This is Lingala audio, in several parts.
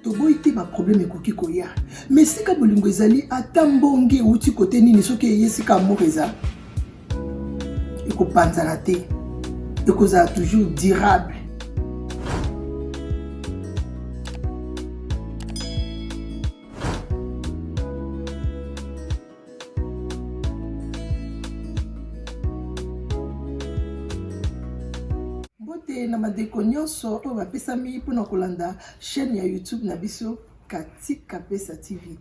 Toboyi te ba problème ekoki koya, mais esika bolingo ezali, ata mbonge euti kote nini, soki eye esika amour eza, ekopanzana te, ekozala toujours durable. Mbote na bandeko nyonso oyo bapesami mpona kolanda chaîne ya YouTube na biso Kati Kapesa TV.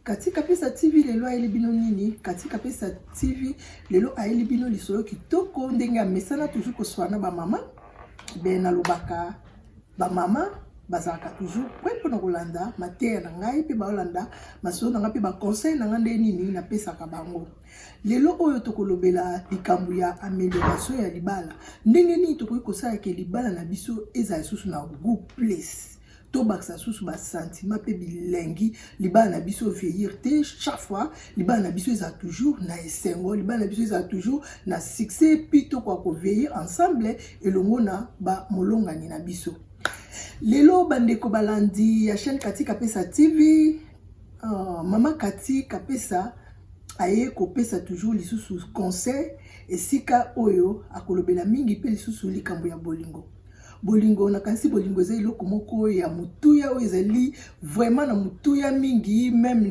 Kati Kapesa TV lelo ayeli bino nini? Kati Kapesa TV lelo ayeli bino lisolo kitoko ndenge amesana toujours koswana ba mama. Ben nalobaka ba mama bazalaka toujours prêt mpona kolanda mateya na ngai mpe baolanda masolo na ngai mpe baconseil na ngai nde nini napesaka bango. Lelo oyo tokolobela likambo ya amelioration ya libala. Ndenge nini tokoki kosala ke libala na biso ezala lisusu na gout plus, tobakisa lisusu ba sentiment mpe bilengi, libala na biso vieillir te chaque fois, libala na biso ezala toujours na esengo, libala na biso ezala toujours na succès, puis tokoka ko vieillir ensemble elongo na ba molongani na biso. Lelo bandeko balandi ya chaîne Cathy Kapesa TV, mama Cathy Kapesa aye kopesa toujours lisusu conseil esika oyo akolobela mingi mpe lisusu likambo ya bolingo. Bolingo, nakanisi bolingo eza eloko moko ya motuya oyo ezali vraiment na motuya mingi, meme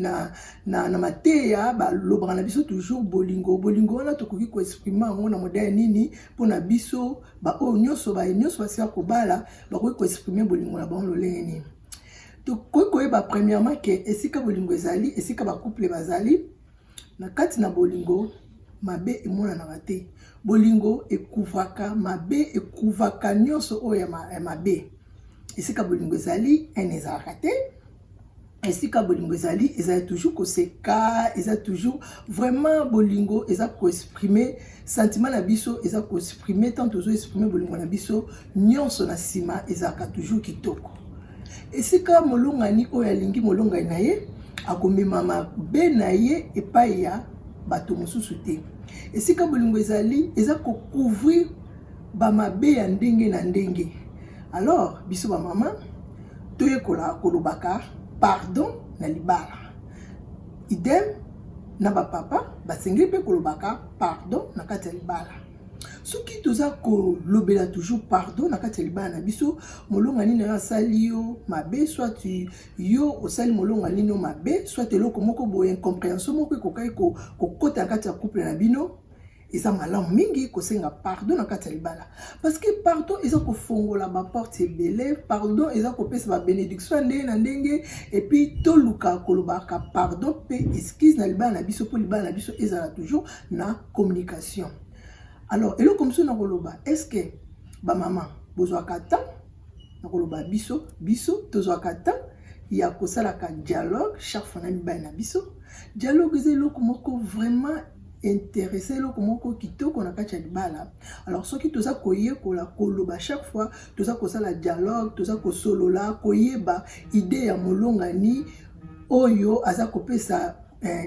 na mateya balobaka na biso toujours bolingo. Bolingo wana tokoki koexprime yango na modele nini mpona biso baoyo nyonso baye nyonso basila kobala bakoki koexprime bolingo na bango lolenge nini. Tokoki koyeba premièrement ke esika bolingo ezali, esika ba couple bazali na kati na bolingo, mabe emonanaka te. Bolingo ekouvraka mabe, ekouvraka nyonso oyo ya mabe. Esika bolingo ezali, haine ezalaka te. Esika bolingo ezali, ezali toujours koseka, eza toujours vraiment bolingo eza koexprime sentiment na biso, eza koexprime tant tozo exprime bolingo na biso nyonso na nsima ezalaka toujours kitoko. Esika molongani oyo alingi molongani na ye akomema mabe na ye epai ya bato mosusu te. Esika bolingo ezali, eza kocouvrir bamabe ya ndenge na ndenge. Alors biso bamama toyekola kolobaka pardon na libala. Idem na bapapa basengeli mpe kolobaka pardon na kati ya libala. Soki toza kolobela toujours pardon na kati ya libala na biso, molongani na yo asali yo mabe, soit yo osali molongani no mabe, soit eloko moko boye, incompréhension moko ekokaki kokota na kati ya couple na bino, eza malamu mingi kosenga pardon na kati ya libala, parce que pardon eza kofongola ba porte ebele, pardon eza kopesa ba bénédiction ya ndenge na ndenge. Et puis toluka kolobaka pardon mpe excuse na libala na biso, mpo libala na biso ezala toujours na communication. Alors eloko mosusu na koloba, est-ce que bamama bozwaka temps na koloba, biso tozwaka temps ya kosalaka dialogue chaque fois na mibali na biso? Dialogue eza eloko moko vraiment intéressé, eloko moko kitoko na kati ya libala. Alors soki toza koyekola koloba chaque fois, toza kosala dialogue, toza kosolola, koyeba idée ya molongani oyo aza kopesa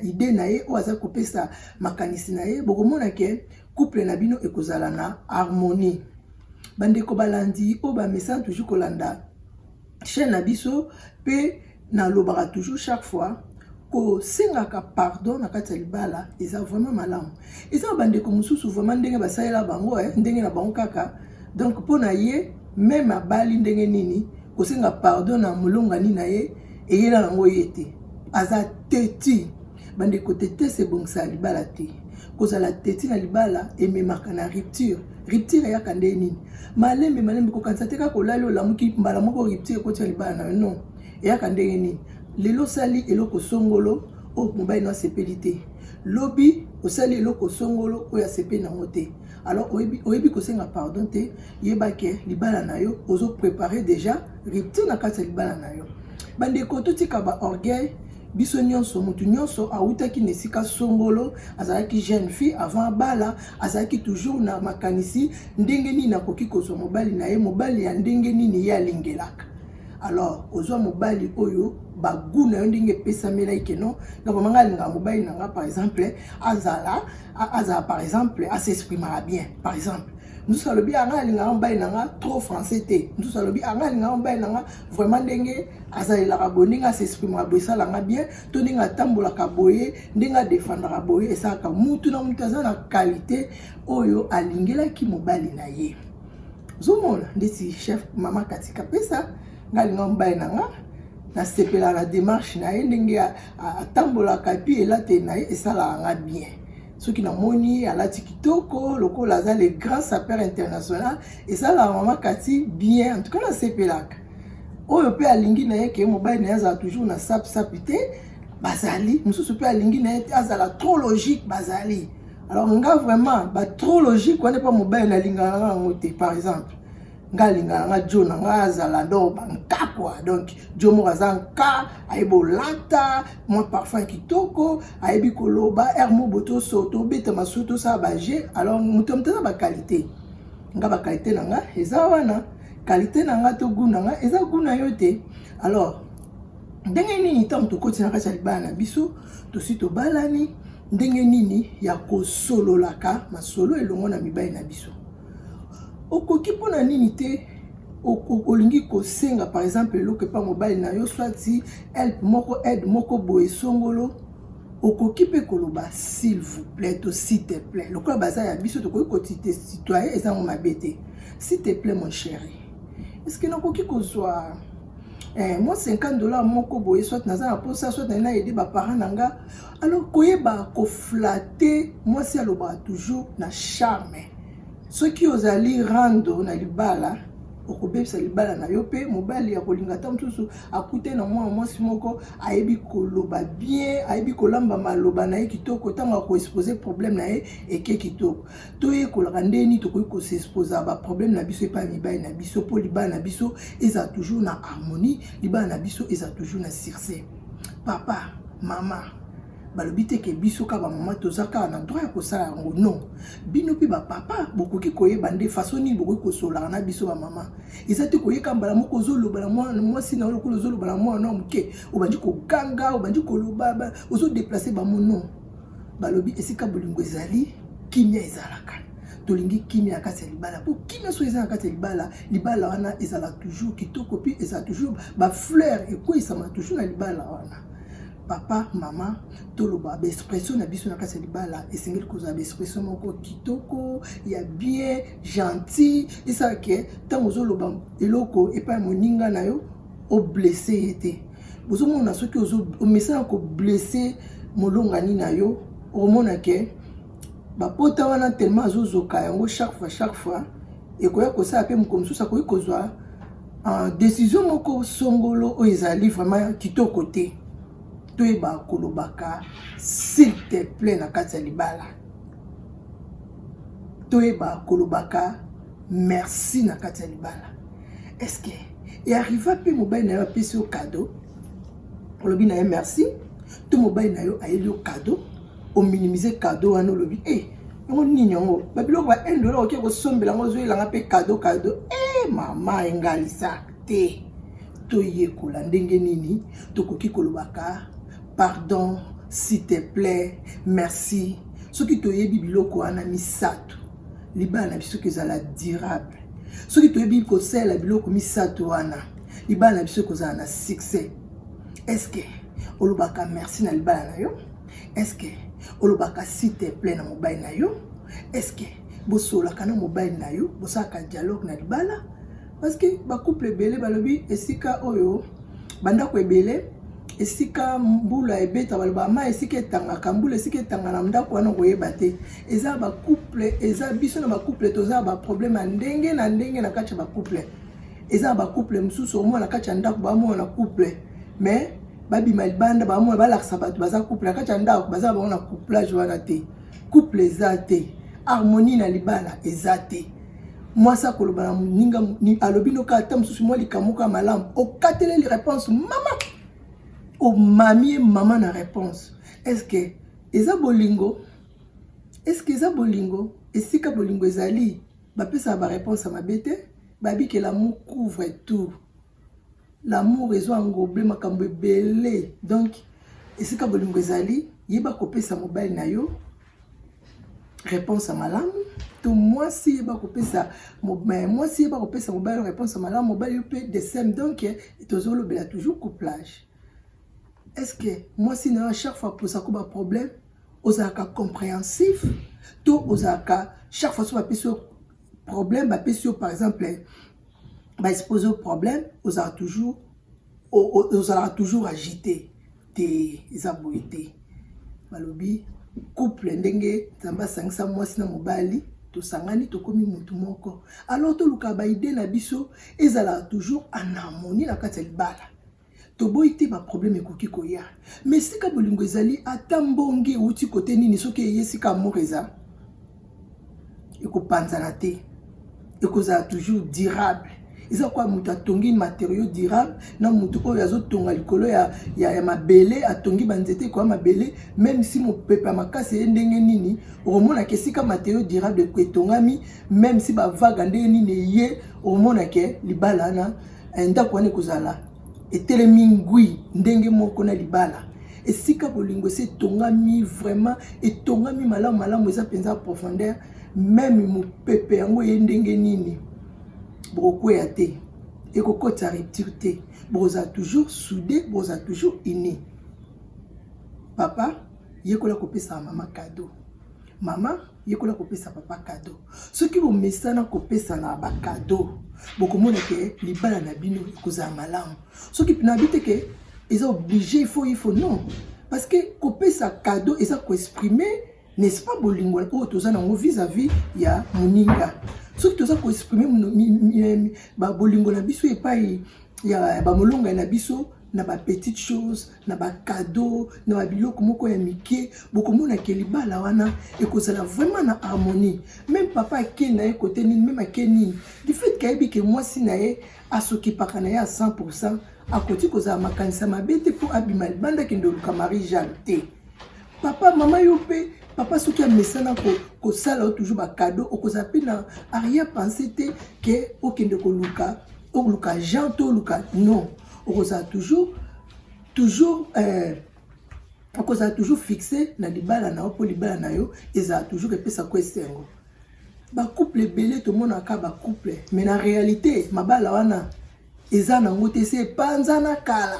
idée na ye, oyo aza kopesa makanisi na ye, bokomona ke couple na bino ekozala na harmonie. Bandeko balandi oyo bamesana toujours kolanda chaîne na biso, mpe nalobaka toujours chaque fois, kosengaka pardon na kati ya libala eza vraiment malamu. Eza na bandeko mosusu vraiment ndenge basalela bango, ndenge na bango kaka. Donc mpo na ye, meme abali ndenge nini, kosenga pardon na molongani na ye eyela nango ye te, aza teti. Bandeko, tetese ebongisaka libala te. Kozala teti na libala ememaka na rupture. Rupture eyaka nde nini? Malembe malembe. Kokanisa te kaka olali olamuki mbala moko rupture ekoti na libala na yo. Non, eyaka ndenge nini? Lelo osali eloko songolo oyo mobali no asepeli te, lobi osali eloko songolo oyo asepeli nango te. Alors oyebi kosenga pardon te, yeba ke libala na yo ozo préparer déjà rupture na kati ya libala na yo. Bandeko, totika ba orgueil. Biso nyonso, motu nyonso awutaki na esika songolo, azalaki jeune fille avant abala, azalaki toujours na makanisi ndenge nini akoki kozwa mobali na ye, mobali ya ndenge nini ye alingelaka. Alors ozwa mobali oyo bagu na yo ndenge epesamelaki ke non, nga vraiment nga alingaka mobali na nga par exemple azala par exemple as'exprimaka bien par exemple. Mosusu alobi anga alingaka mobali na nga trop français te. Mosusu alobi anga alingaka mobali na nga vraiment ndenge azalelaka boye, ndenge asexprimaka boye esalanga bien, to ndenge atambolaka boye, ndenge adefendaka boye esalaka. Mutu na mutu aza na qualité oyo alingelaki mobali na ye. Ozomona ndeti chef mama Kati Kapesa, nga alinga mobali na nga, nasepelaka na démarche na ye, ndenge atambolaka et puis elateli na ye esalaka nga bien. Soki namoni alati kitoko lokola aza le grand sapeur international, esalaka mama Kati bien. En tout cas nasepelaka. Oyo mpe alingi na ye ke mobali na ye azala toujours na sapisapi te, bazali. Mosusu mpe alingi na ye azala trop logique, bazali. Alors nga vraiment ba trop logique wana mpa mobali nalingaka na yango te. Par exemple, nga alingaka nga jo na nga azala donc banka quoi. Donc jo moko aza nka, ayebi olata mwa parfum kitoko, ayebi koloba aire mo bo, toso tobeta masu, tosala baje. Alors moto moto aza baqualité. Nga baqualité na nga eza wana, qualité na nga to goût na nga eza goût na yo te. Alors ndenge nini ntango tokoti na kati ya libala na biso, tosi tobalani, ndenge nini ya kosololaka masolo elongo na mibali na biso? Okoki mpona nini te olingi kosenga par exemple eloko epa mobali na yo, soit help moko, aide moko boye songolo, okoki mpe koloba "s'il vous plaît" to "s'il te plaît". Lokola baza ya biso, tokoki kotutoyer, ezango mabe te. "S'il te plaît, mon chéri, est ce que nakoki kozwa mwa 50 $ moko boye? Soit naza na posa, soit naye naaider baparent na nga." Alors koyeba koflatter mwasi, alobaka toujours na charme. Soki ozali rando na libala, okobebisa libala na yo. Mpe mobali ya kolinga ata mosusu akute na mwana mwasi moko ayebi koloba bien, ayebi kolamba maloba na ye kitoko, ntango akoexposer problème na ye eke kitoko. Toyekolaka ndeni tokoki kos'exposer baproblème na biso epai ya mibali na biso, mpo libala na biso eza toujours na harmonie, libala na biso eza toujours na succès. Papa, mama, balobi te ke biso kaka bamama toza kaka na droit ya kosala yango. Non, bino mpe bapapa bokoki koyeba nde façon nini bokoki kosolaka na biso bamama. Eza te koyeka mbala moko ozoloba na mwana mwasi na yo lokola ozoloba na mwana moke, obandi koganga, obandi koloba, ozodéplacer bamo. Non, balobi esika bolingo ezali, kimia ezalaka. Tolingi kimia na kati ya libala, mpo kimia soki eza na kati ya libala, libala wana ezala toujours kitoko, mpe ezala toujours bafleur ekweyisama toujours na libala wana. Papa, mama, toloba baexpression na biso na kati ya libala esengeli kozala baexpression moko kitoko, ya bien, gentil, esalake ntango ozoloba eloko epai ya moninga na yo, oblesser ye te. Bozomona, soki omesana koblesser molongani na yo, okomona ke bapota wana tellement azozoka yango chaque fois, chaque fois, ekoya kosala mpe mokolo mosusu akoki kozwa décision moko songolo oyo ezali vraiment kitoko te. Toyeba kolobaka "s'il te plaît" na kati ya libala, toyeba kolobaka "merci" na kati ya libala. Est-ce earriva mpe mobali na yo apesi yo cadeau, olobi na ye merci? To mobali na yo ayeli yo cadeau, ominimiser cadeau wana, olobi: "E, yango nini yango? Babiloko ba 1 dollar okoki kosombela yango, ozoyelanga mpe cadeau, cadeau." E mama, engalisa te. Toyekola ndenge nini tokoki kolobaka "pardon", "s'il te plaît", "merci". Soki toyebi biloko wana misato, libala na biso kozala durable. Soki toyebi kosalela biloko misato wana, libala na biso ekozala na succès. Est-ce olobaka merci na libala na yo? Est-ce olobaka "s'il te plaît" na mobali na yo? Est-ce bosololaka na mobali na yo, bosalaka dialogue na libala? Parce que bacouple ebele, balobi esika oyo bandako ebele, esika mbula ebeta, baloba ma esika etangaka mbula, esika etanga na ndako wana, koyeba te. Eza bacouple, eza biso na bacouple, toza baproblème ya ndenge na ndenge na kati ya bacouple. Eza na bacouple mosusu, omona na kati ya ndako bamona na couple, mais babima libanda, bamona balakisa bato baza couple, na kati ya ndako baza bango na couplage wana te. Couple eza te, harmonie na libala eza te. Mwasi akoloba na moninga, alobi noka ata mosusu mwa likambo moko ya malamu, okateleli réponse mama, omami ye mama na réponse. Est-ce que eza bolingo? Est-ce que eza bolingo? Esika bolingo ezali, bapesaka baréponse ya mabe te. Babike l'amour couvre tout, l'amour ezo englober makambo ebele. Donc esika bolingo ezali, yeba kopesa mobali na yo réponse ya malamu. To mwasi yeba kopesa, mwasi yeba kopesa mobali réponse ya malamu, mobali yo mpe de same. Donc tozolobela toujours couplage. Est ce que mwasi na yo, chaque fois aposaka baproblème, ozalaka compréhensif, to ozalaka chaque fois so bapesi yo problème, bapesi yo par exemple, baexpose yo problème, ozalaka toujours agité? Te, eza boye te. Balobi couple, ndenge Nzambe asangisa mwasi na mobali, tosangani, tokomi motu moko. Alors toluka baidées na biso ezalaka toujours en harmonie na kati ya libala. Toboyi te, baproblème ekoki koya, mais sika bolingo ezali, ata mbonge euti kote nini, soki eye, sika amour eza, ekopanzana te, ekozala toujours durable. Eza kwa moto atongi matériau durable na motu oyo azotonga likolo ya mabele, atongi banzete ekoya mabele. Même si mopepe ya makasi eye ndenge nini, okomonaka esika matériau durable etongami, même si bavagues ndenge nini eye, okomonake libala wana, ndako wana ekozala etelemi ngwi. Ndenge moko na libala, esika bolingo esi etongami, vraiment etongami malamu malamu, eza mpenza profondeur, même mopepe yango eye ndenge nini, bokokweya te, ekokotisa rupture te, bokozala toujours soudé, bokozala toujours uni. Papa, yekola kopesa mama cadeau. Mama, yekola kopesa papa cadeau. Soki bomesana kopesana bacadeau, bokomona ke libala na bino ekozala malamu. Soki nabi te ke eza obligé, il faut, non, parce que kopesa cadeau eza koexprime, n'est-ce pas, bolingo oyo toza nango vis-à-vis ya moninga. Soki toza koexprime bolingo na biso epai ya bamolongai na biso na bapetite chose, na bacadeau, na babiloko moko ya mike, bokomona ke libala wana ekozala vraiment na harmonie. Même papa ake na ye kote nini, même ake nini, du fait kayebi ke mwasi na ye asokipaka na ye à 100, akoki kozala makanisa mabe te mpo abima libanda, akende oluka Marie Jeanne te. Papa, mama, yo mpe papa, soki amesana kosala yo toujours bacadeau, okozala mpe na arrière pensée te ke okende koluka, oluka Jean to oluka. Non, okozala toujours toujours fixe na libala na yo, mpo libala na yo ezala toujours epesako esengo. Bacouple ebele tomonaka bacouple, mais na réalité mabala wana eza nango te, se epanzana kala.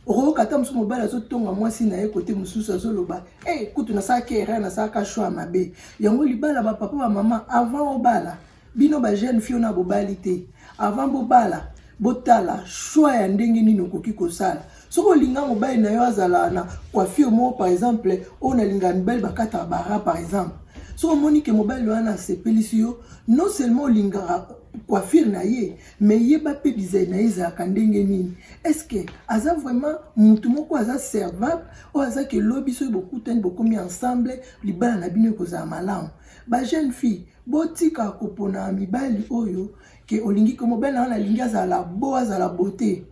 Okoyoka ata mosusu mobali azotonga mwasi na ye kote mosusu, azoloba: "Hey, kutu nasalaki erreur, nasalaka choix ya mabe." Yango libala, bapapa, bamama, avant obala, bino bajeune fille na bobali te, avant bobala, botala choix ya ndenge nini okoki kosala. Soki olinga mobali na yo azala na coiffure moko, par exemple oyo nalingaka mibali bakataka bara, par exemple, soki omoni ke mobali wana asepelisi yo, non seulement olingaka coiffure na ye, mais yeba mpe bizali na ye ezalaka ndenge nini. Est ce que aza vraiment mutu moko aza servable, oyo aza ke lobi soki bokutani, bokomi ensemble, libala na bino ekozala malamu? Bajeune fille, botika kopona mibali oyo ke olingi ke mobali na wana alingi azala bo, azala beauté.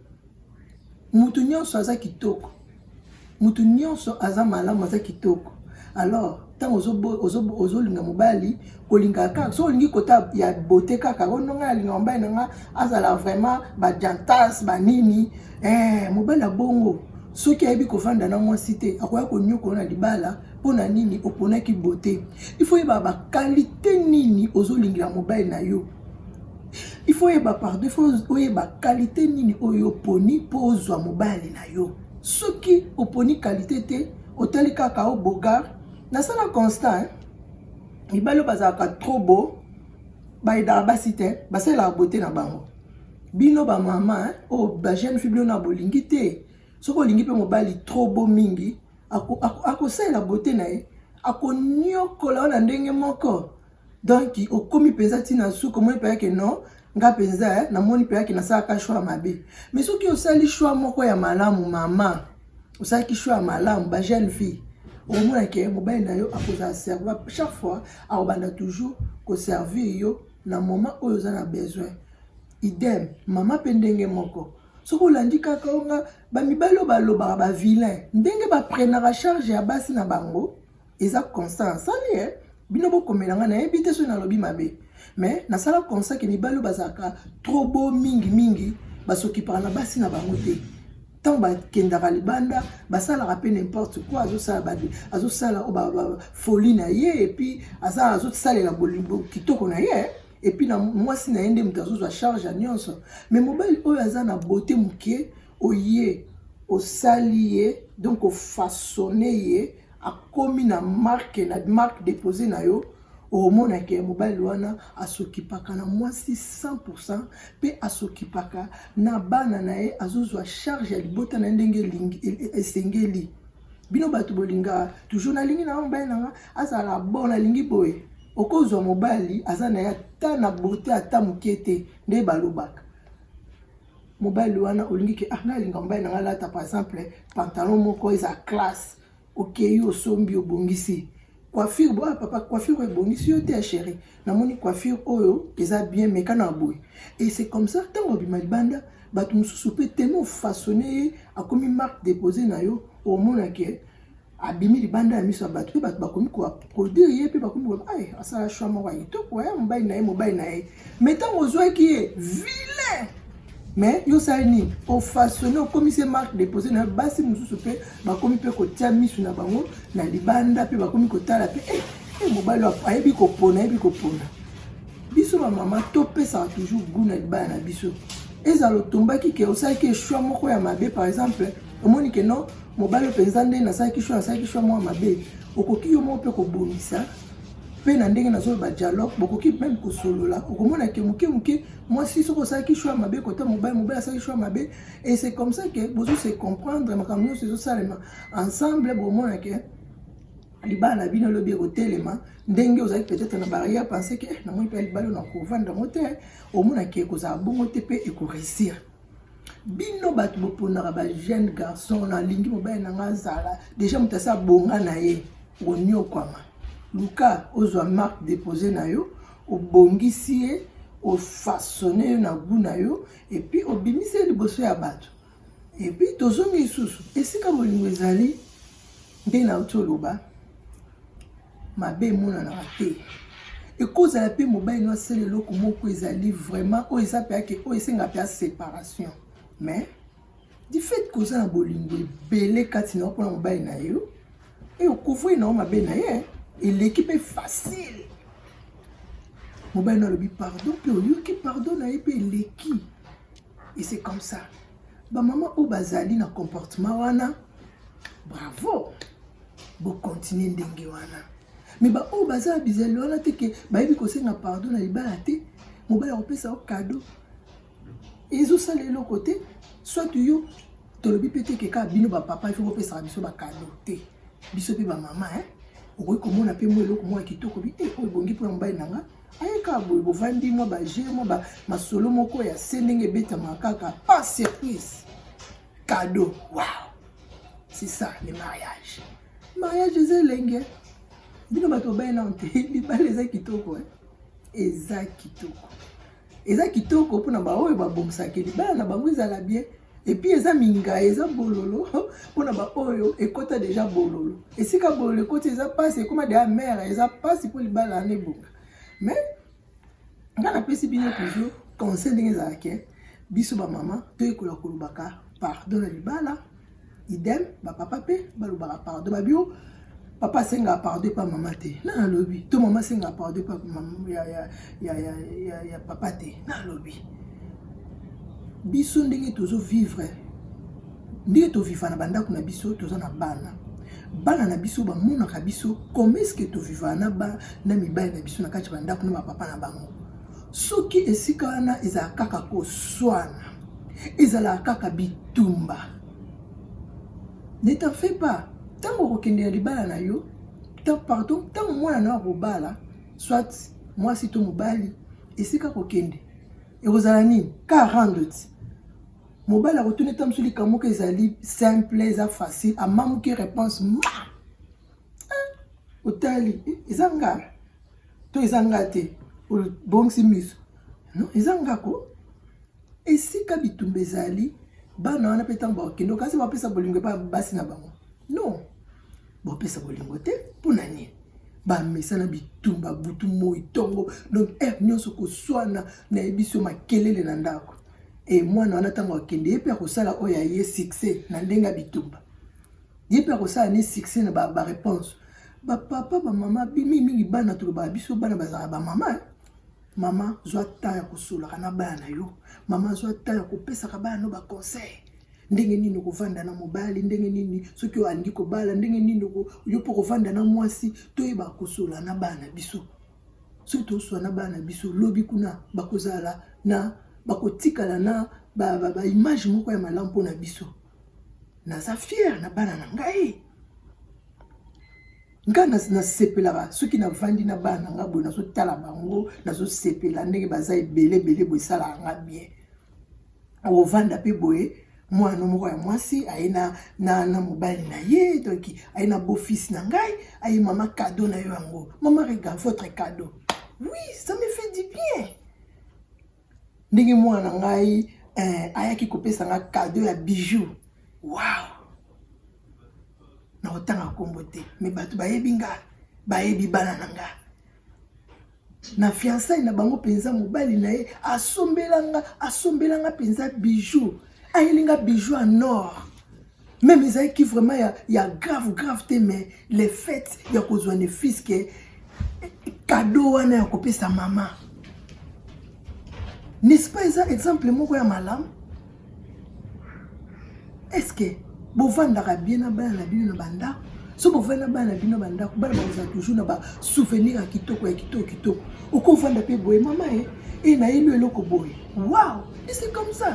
Mutu nyonso aza kitoko, mutu nyonso aza malamu, aza kitoko. Alors ntango ozolinga mobali, kolingaka kaka so olingi kota ya beauté kaka ono, ngai alinga mobali na nga azala vraiment bajantas banini. Mobali ya bongo, soki ayebi kovanda na mwasi te, akoya konyokola na libala. Mpo na nini oponaki beauté? Il faut yeba baqualité nini ozolingela mobali na yo. Il faut oyeba, pardon, il faut oyeba qualité nini oyo oponi mpo ozwa mobali na yo. Soki oponi qualité te, otali kaka o beau gars, nasala constat, hein? Mibali oyo bazalaka trop beau bayedaka basi te, basalelaka beauté na bango. Bino bamama oyo, bajeune fille, bino na bolingi te. Soki olingi mpe mobali trop beau mingi, akosalela beauté na ye, akoniokola yo na ndenge moko. Donc okomi mpenza ntina suka, omoni mpenza ke non, nga mpenza namoni mpenza ke nasalaka choix ya mabe. Mais soki osali choix moko ya malamu, mama, osalaki choix ya malamu, bajeune fille, okomona ke mobali na yo akozala serva chaque fois, akobanda toujours koservir yo na moment oyo oza na besoin. Idem mama mpe ndenge moko. Soki olandi kaka onga bamibali oyo balobaka bavilain, ndenge baprenaka charge ya basi na bango, eza constant asali e bino bokomela nga, nayebi te soki nalobi mabe, mais nasala constat ke mibali oyo bazalaka trop beau mingimingi, basokipaka na basi na bango te. Ntango bakendaka libanda, basalaka mpe n'importe quoi, azosala azosala oyo folie na ye, et puis aza azosalela bolingo kitoko na ye, et puis na mwasi na ye nde moto azozwa charge ya nyonso. Mais mobali oyo aza na beauté moke, oye osali ye, donc ofaçonne ye, akomi na marque, na marque déposée na yo. Omonake mobali wana asokipaka na mwasi 100, mpe asokipaka na bana na ye, azozwa charge ya libota na ye ndenge esengeli. Bino bato bolingaka toujours: "Nalingi na mobali nanga azala bon, nalingi boye." Okozwa mobali aza na ye ata na beauté ata moke te. Nde balobaka mobali wana olingi ke: "Ah, ngai alinga mobali nanga alata par exemple pantalon moko eza classe." Okei, osombi, obongisi coiffure bo: "Ah papa, coiffure oyo ebongisi yo te ya chéri, namoni coiffure oyo eza bien, meka na boye." Et c'est comme ça, ntango obima libanda, bato mosusu mpe tellement ofaçonne ye, akomi marque déposée na yo. Omonake abimi libanda ya miso ya bato, mpe bato bakomi koapplaudir ye, mpe bakomi koloba: "Ay, asala choix moko ya kitoko ya mobali na ye, mobali na ye." Mais ntango ozwaki ye vilain, mais yo osali nini? Ofaçonne, okomisi marque déposée na yo. Basi mosusu mpe bakomi mpe kotia misu na bango na libanda, mpe bakomi kotala mpe: "Eh, eh, mobali ayebi kopona, ayebi kopona." Biso bamama topesaka toujours goût na libala na biso. Ezala otombaki ke osalaki choix moko ya mabe, par exemple omoni ke non, mobali mpenza nde nasalaki choix, nasalaki choix moko ya mabe, okoki yo moko mpe kobongisa. Mpe na ndenge nazoloba, dialogue, bokoki même kosolola. Okomona ke moke moke mwasi, soki osalaki choix mabe kota mobali, mobali asalaki choix mabe, et c'est comme ça ke bozo se comprendre, makambo nyonso ezosalema ensemble. Bomona ke libala na bino elobi ekotelema. Ndenge ozalaki peut-être na barrière, pense ke: "Eh, namoni mpe libala oyo nakovanda yango te." Omonaki ekozala bongo te, mpe ekoréussir. Bino bato boponaka bajeune garçon: "Nalingi mobali na nga azala déjà moto asi abonga na ye." Oniokwama. Luka ozwa marque déposée na yo, obongisi ye, ofaçonne yo na goût na yo, et puis obimisi ye liboso ya bato. Et puis tozongi lisusu esika bolingo ezali. Nde nauti oloba, mabe emonanaka te. Ekozala mpe mobali no asala eloko moko ezali vraiment oyo eza mpe ake, oyo esengaka mpe ya séparation, mais du fait koza na bolingo ebele kati na yo mpona mobali na yo, e ocouvrir na yo mabe na ye, eleki mpe facile. Mobali no alobi pardon, mpe oyoki pardon na ye, mpe eleki. Et c'est comme ça. Bamama oyo bazali na comportement wana, bravo, bokontinue ndenge wana. Mais baoyo baza na bizali wana te, ke bayebi kosenga pardon na libala te, mobali akopesa yo cadeau, ezosala eloko te. Soit yo, tolobi mpe te ke kaka bino bapapa ifo bopesaka biso bacadeau te. Biso mpe bamama, okoki komona mpe mwa eloko moko ya kitoko bi oyo ebongi mpona mobali na nga, aye kaka boye, bovandi mwa baje, mwa masolo moko ya se ndenge ebetamaka kaka, pas surprise, cadeau. Wow, c'est ça le mariage. Mariage eza elenge. Bino bato babai nano te, libala eza kitoko, eza kitoko, eza kitoko mpona baoyo babongisaka libala na bango ezala bien. Et puis eza mingai, eza bololo mpona baoyo ekɔta déjà bololo. Esika bololo ekɔti, eza mpasi, ekóma deya mare, eza mpasi mpo libala wana ebonga. Mais nga napesi bino toujours conseil ndenge ezalaka: biso bamama toyekola kolobaka pardon na libala. Idem, bapapa mpe balobaka pardon. Babio papa asengaka pardon epa mama te, na nalobi to mama asengaka pardon epa ya papa te. Nalobi biso ndenge tozovivre, ndenge toviva na bandako na biso, toza na bana. Bana na biso bamonaka biso comme est-ce que toviva na mibali na biso na kati ya bandako na bapapa na bango. Soki esika wana ezalaka kaka koswana, ezalaka kaka bitumba, ne t'en fais pas. Ntango okokende na libala na yo, pardon, ntango mwana na yo akobala, soit mwasi to mobali, esika kokende ekozala nini? Ka rendre ti mobali akotuna eta mosu likambo moko ezali simple, eza facile, amamuki réponse ma otali: "Eza nga to eza nga te?" Obongisi miso: "Non, eza nga ko." Esika bitumba ezali, bana wana mpe ntango bakokende, okasi bapesa bolingo epa basi na bango? Non, bopesa bolingo te. Mpona nini? Bamesana bitumba butu, moi, ntongo, donc heure nyonso koswana. Nayebi so makelele na ndako. E mwana wana ntango akende, ye mpe akosala oyo ya ye succès na ndenge ya bitumba, ye mpe akosala ne succès na baréponse ba bapapa, bamama mingimingi. Bana, tolobaka biso bana bazalaka bamama. Mama, zwa temps ya kosolaka na bana na yo. Mama, zwa temps ya kopesaka bana no baconseil, ndenge nini okovanda na mobali, ndenge nini soki oalingi kobala, ndenge nini yo mpo kovanda na mwasi. Toyeba kosola na bana na biso. Soki tosola na bana na biso, lobi kuna bakozala na bakotikala na baimage ba, ba moko ya malamu mpona biso. Naza fier na bana na ngai. Nga nasepelaka soki navandi na bana na nga boye, nazotala bango, nazosepela ndenge baza ebele ebele boye, esalaka nga bien. Ovanda mpe boye, mwana moko ya mwasi aye na mobali na ye, donc aye na beau-fils na ngai, aye: "Mama, cadeau na yo yango. Mama, regarde votre cadeau." Oui, ça me fait du bien. Ndenge mwana na ngai ayaki kopesa nga cadeau ya bijou, wow! Na kotanga nkombo te, mais bato bayebi nga, bayebi bana na nga. Na fiançailles na bango mpenza, mobali na ye asombelanga mpenza bijou, ayelinga bijou en or. Même ezalaki vraiment ya grave grave te, mais le fait ya kozwa ne fût-ce que cadeau wana ya kopesa mama, n'est-ce pas? Eza exemple moko ya malamu. Est ce que bovandaka bien na bana na bino na bandako? So bovandi na bana na bino bandako, bana bakozala toujours na basouvenir ya kitoko, ya kitoko kitoko. Okovanda mpe boye: "Mama, e nayeli eloko boye." Wow! Et c'est comme ça.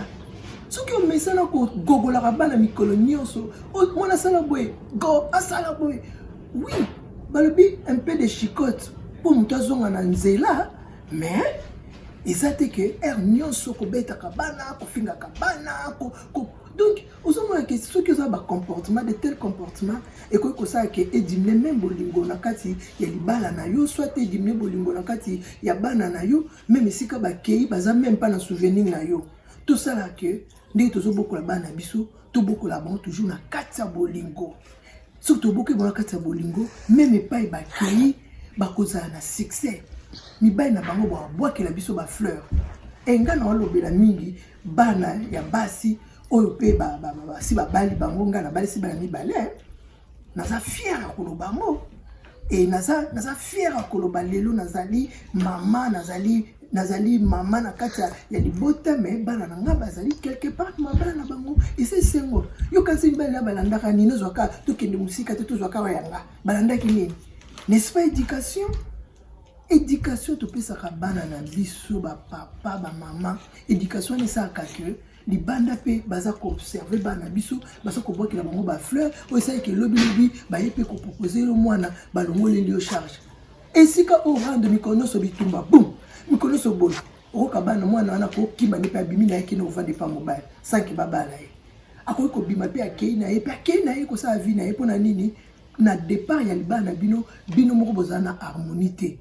Soki omesana kogogolaka bana mikolo nyonso, mwana asala boye, go asala boye, oui, balobi un peu de chicotte mpo moto azonga na nzela, mais eza te ke heure nyonso kobetaka bana, kofingaka bana donc ozomona ke soki oza bacomportement de tel comportement, ekoki kosala ke ediminuer même bolingo na kati ya libala na yo, soit ediminuer bolingo na kati ya bana na yo. Même esika bakei, baza même mpa na souvenir na yo. Tosala ke ndenge tozobokola bana na biso, tobokola bango toujours na kati ya bolingo. Soki toboki bango na kati ya bolingo, même epai bakei, bakozala na succès. Mibali na bango babwakela biso bafleur. E nga na walobela mingi bana ya basi oyo mpe basi babali bango. Ngai nabalisi bana mibale, naza fier ya koloba yango. E naza fier ya koloba lelo nazali mama, nazali mama na kati ya libota, mais bana na nga bazali quelque part mabala na bango eza esengo. Yokanisi mibali na balandaka nini? Ozwaka, tokende mosika te, tozwaka oyo yanga, balandaki nini? N'est-ce pas éducation? Éducation topesaka bana na biso, bapapa, bamama, éducation wana esalaka ke libanda mpe baza koobserver bana na biso, baza kobwakela bango bafleur. Oyo esalaki elobilobi, baye mpe koproposer yo mwana, balongoleli yo charge. Esika oyo rendre mikolo nyonso bitumba, bum, mikolo nyonso boye, okoka bana, mwana wana akokima nde mpe abimi na ye, kende kovanda epa mobali sanke babala ye. Akoki kobima mpe akei na ye, mpe akei na ye kosala vie na ye. Mpo na nini? Na départ ya libala na bino, bino moko bozala na harmonie te,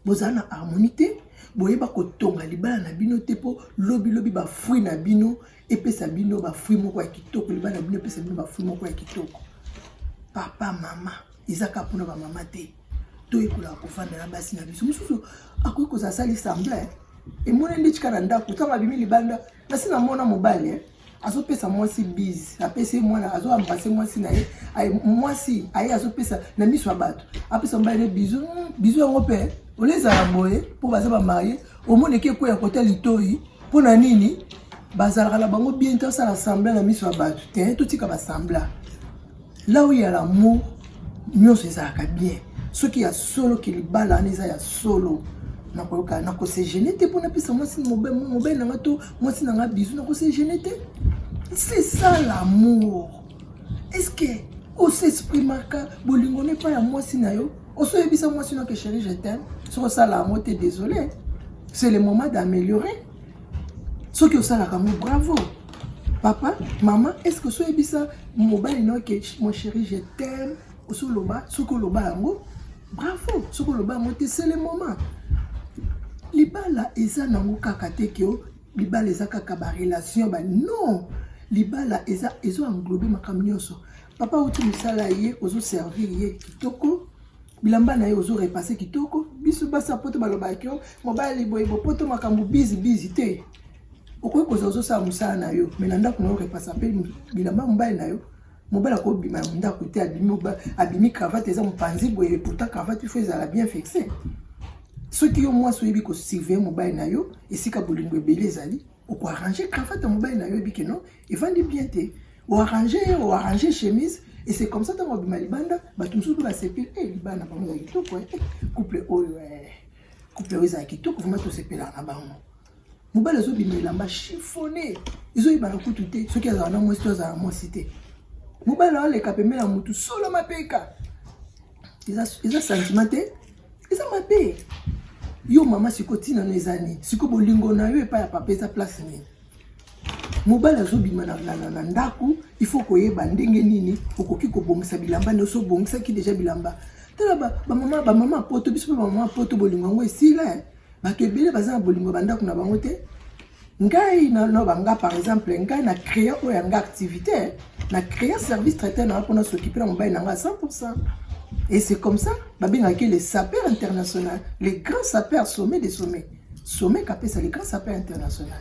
bozala na harmonie te, boyeba kotonga libala na bino te, mpo lobilobi bafruit na bino epesa bino bafruit moko ya kitoko, libala na bino epesa bino bafruit moko ya kitoko. Papa, mama, eza kaka mpona bamama te. Toyekolaka kovanda na basi na biso. Mosusu akoki kozala asali semblant, emoni nde tika na ndako. Ntango abimi libanda, nasi namona mobali azopesa mwasi bise, apesi mwana, azoembrasser mwasi na ye. Mwasi aye azopesa na miso ya bato, apesa mobali ne bisou. Bisou yango mpe olezala boye mpo baza bamariés. Omoneki ekweya kota litoi. Mpo na nini? Bazalaka na bango bien te, osala semblant na miso ya bato te. Totika basemblant. Là où il y a l'amour, nyonso ezalaka bien. Soki ya solo ke libala wana eza ya solo, nakoyoka, nakose gêner te mpo napesa mwasi, mobali na nga to mwasi na nga bisou. Nakose gêner te. C'est ça l'amour. Est ce que osexprimaka bolingo no epai ya mwasi na yo? Osoyebisa mwasi no ke "Chéri, je t'aime"? Soki osala yango te, désolé, c'est le moment d'améliorer. Soki osalaka yango, bravo. Papa, mama, est ce que osoyebisa mobali no ke "Mon chéri, je t'aime"? Osoloba? Soki oloba yango, bravo. Soki oloba yango te, c'est le moment. Libala eza nango kaka te ke libala eza kaka barelation ba non. Libala eza, ezo englober makambo nyonso. Papa auti mosala, ye ozoservir ye kitoko, bilamba na ye ozorepasser kitoko. Biso basi ya poto balobaki yo mobali boye, bopoto makambo bizi bizi te. Okoki kozala ozosala mosala na yo, mais na ndako na yo repasa mpe bilamba mobali na yo. Mobali akobima ya ndako te, abimi, abimi cravate eza mopanzi boye, pourtant cravate il faut ezala bien fixe. Soki yo mwasi oyebi kosurveiller mobali na yo, esika bolingo ebele ezali, okoarranger cravate ya mobali na yo, oyebi ke non, evandi bien te, oarranger, oarranger chemise, et c'est comme ça ntango obima libanda, bato mosusu mpe basepeli: e libala na bango ya kitoko, couple oyo, couple oyo ezala kitoko vraiment, tosepelaka na bango. Mobali azobima elamba chiffonné, ezoyebana kutu te soki azala na mwasi to azala na mwasi te. Mobali aleka pembeni ya motu, solo mapeka, eza sentiment te, eza mabe. Yo mama, siko ntina no eza nini? Siko bolingo na yo epai ya papa eza place nini? Mobali azobima na ndako, il faut koyeba ndenge nini okoki kobongisa bilamba nyonso. Obongisaki déjà bilamba. Tala bamama, bamama poto, biso mpe bamama poto, bolingo yango esila. Bato ebele baza na bolingo bandako na bango te. Ngai na banga, par exemple, ngai na créa oyo yanga activité, na créa service traiteur nanga mpona s'occuper na mobali nanga à 100. Et c'est comme ça babengaki le sapeur international, le grand sapeur, sommet des sommets, sommet kapesa, le grand sapeur international.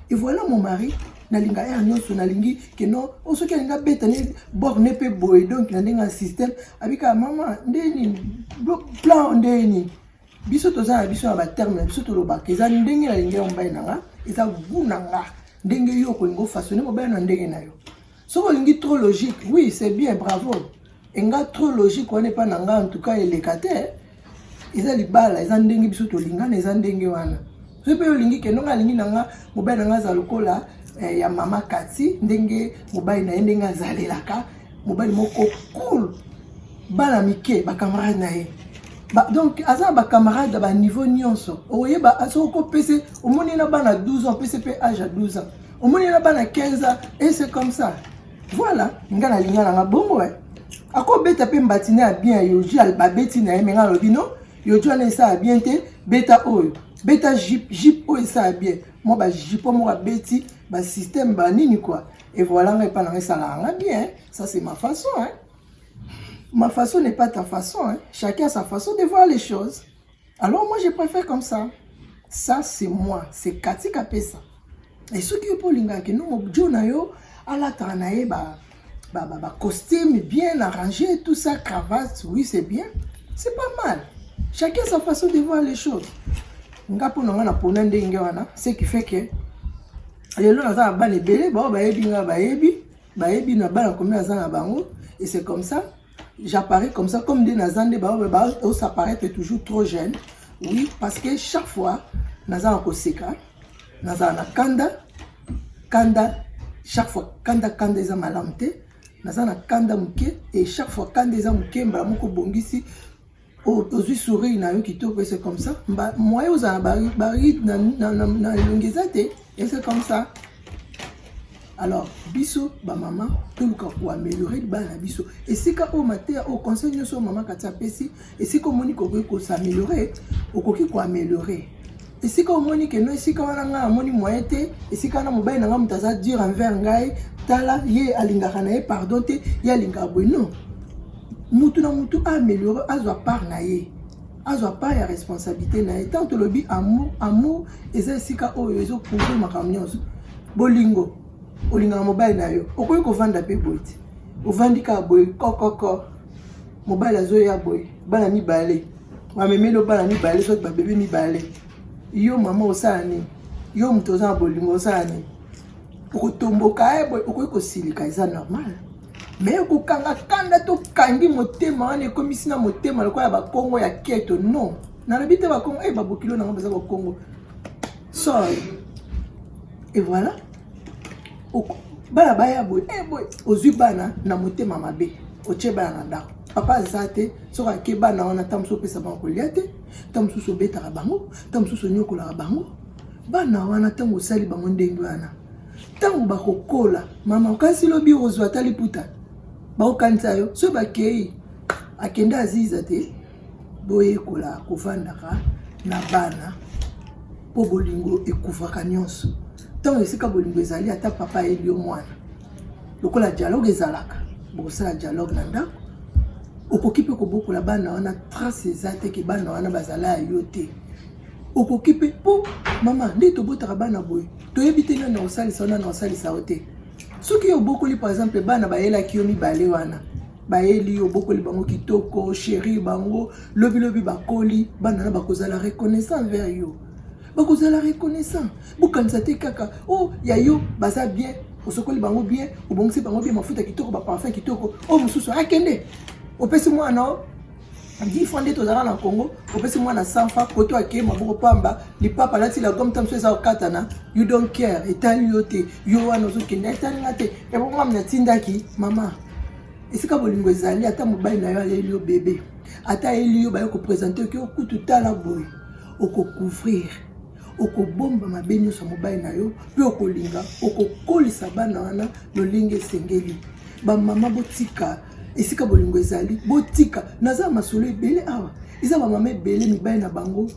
Et voilà, mon mari, nalinga ya nyonso, nalingi ke non, o soki alingi abeta ne borne mpe boye, donc na ndenge ya système abika mama ndeni plan ndeni. Biso toza na biso na baterme na biso, tolobaka eza ndenge nalingi ya mobali na nga, eza goût na nga. Ndenge yo okolinga ofaçonner mobali na ndenge na yo. Soki olingi trop logique, oui, c'est bien, bravo. Enga trop logique wana epa na nga, en tout cas eleka te. Eza libala, eza ndenge biso tolingana, eza ndenge wana. Soki mpe olingi ke ndongo alingi na nga, mobali na nga aza lokola ya mama Kati, ndenge mobali na ye ndenge azalelaka, mobali moko cool, bana mike bacamarade na ye ba, donc aza na bacamarade ya baniveau nyonso. Oyeba soki okopese, omoni na bana 12 ans, opese mpe age ya 12 ans, omoni na bana 15 ans, et c'est comme ça. Voilà, nga nalinga nanga bongo. Akobeta mpe mbati na ya bien, yoji babeti na ye, me nga alobi non, yoji wana esala bien te, beta oyo, beta jupe, jupe oyo esala bien, mwa bajupe moko abeti, basystème banini quoi. Et voilà, ngai epa nanga esalaka nga bien. Ça, c'est ma façon, hein. Ma façon n'est pas ta façon, hein. Chacun a sa façon de voir les choses. Alors moi, je préfère comme ça. Ça, c'est moi, c'est Kati Kapesa. Et soki yo mpo olingaka no jo na yo alataka na ye ba costume bien arrangé, tout ça, cravate, oui, c'est bien, c'est pas mal. Chacun sa façon de voir les choses. Nga mpo na nga napona ndenge wana, ce qui fait que lelo naza na bana ebele bao bayebi nga, bayebi na bana combien naza na bango. Et c'est comme ça, j'apparais comme ça, comme nde naza nde bao os'apparaître toujours trop jeune. Oui, parce que chaque fois naza na koseka, nazala na kanda kanda chaque fois. Kanda kanda eza malamu te. Naza na kanda moke, et chaque fois kanda eza moke, mbala moko obongisi, ozwi sourire na yo kitoko, et c'est comme ça. Moyen ozala na barides na elongi eza te, et c'est comme ça. Alors biso bamama, toluka koaméliorer bana na biso. Esika oyo mateya oyo, conseil nyonso oyo mama Kati apesi, esika omoni kokoki kos'améliorer, okoki koaméliorer. Esika omoni ke non, esika wana ngai namoni moyen te, esika wana mobali na ngai moto aza dur envers ngai, tala ye alingaka na ye pardon te, ye alingaka boye, non. Mutu na mutu aaméliorer, azwa part na ye, azwa part ya responsabilité na ye. Tant tolobi amour, amour eza esika oyo ezocouvrir makambo nyonso. Bolingo, olingaka mobali na yo, okoki kovanda mpe boye te, ovandi kaka boye kokoko, mobali azoya boye, bana mibale bamemeli, bana mibale soki babebe mibale. Yo mama osala nini? Yo moto oza na bolingo osala nini? Okotomboka ye boye, okoki kosilika, eza normal. Mais okokanga kanda, tokangi motema wana, ekomisi na motema lokola ya bakongo ya keto. Non, nalobi te bakongo e babokilo nango baza bakongo, sorry. Et voilà, bana baya boye, e boye ozwi bana na motema mabe, otie bana na ndako, papa aza te. Soki ake, bana wana, ta mosusu opesa bango kolia te, ta mosusu obetaka bango, ta mosusu onyokolaka bango. Bana wana, ntango osali bango ndenge wana, ntango bakokola, mama, okanisi lobi ozwa ata liputa bakokanisa yo? Soki bakei, akende aziza te. Boyekola kovandaka na bana, mpo bolingo ecouvraka nyonso. Ntango esika bolingo ezali, ata papa ayebi yo mwana, lokola dialogue ezalaka, bokosala dialogue na ndako, okoki mpe kobokola bana wana, trace eza te ke bana wana bazala ya yo te. Okoki mpe, mpo mama nde tobotaka bana boye. Toyebi te nani akosalisa yo, nani akosalisa yo te. Soki yo obokoli par exemple bana bayelaki yo mibale wana, bayeli yo, obokoli bango kitoko, chérir bango, lobilobi bakoli, bana na bakozala reconnaissant envers yo, bakozala reconnaissant. Bokanisa te kaka o oh, ya yo baza bien, osokoli bango bien, obongisi bango bien, mafuta kitoko, baparfum kitoko, oyo mosusu akende opesi mwana 10 francs. Nde tozalaka na Congo, opesi mwana 100 francs, koto akei maboko pamba, lipapa alati la gomme, ta mosusu eza kokatana. You don't care, etali yo te. Yo wana ozokende, etali nga te, ebongo natindaki mama. Esika bolingo ezali, ata mobali na yo ayeli yo bebe, ata ayeli yo, baye koprésenter oki okutu, tala boye, okocouvrir, okobomba mabe nyonso ya mobali na yo, mpe okolinga, okokolisa bana wana lolenge esengeli. Bamama, botika. Esika bolingo ezali, botika. Naza masolo ebele awa, eza bamama ebele, mibali na bango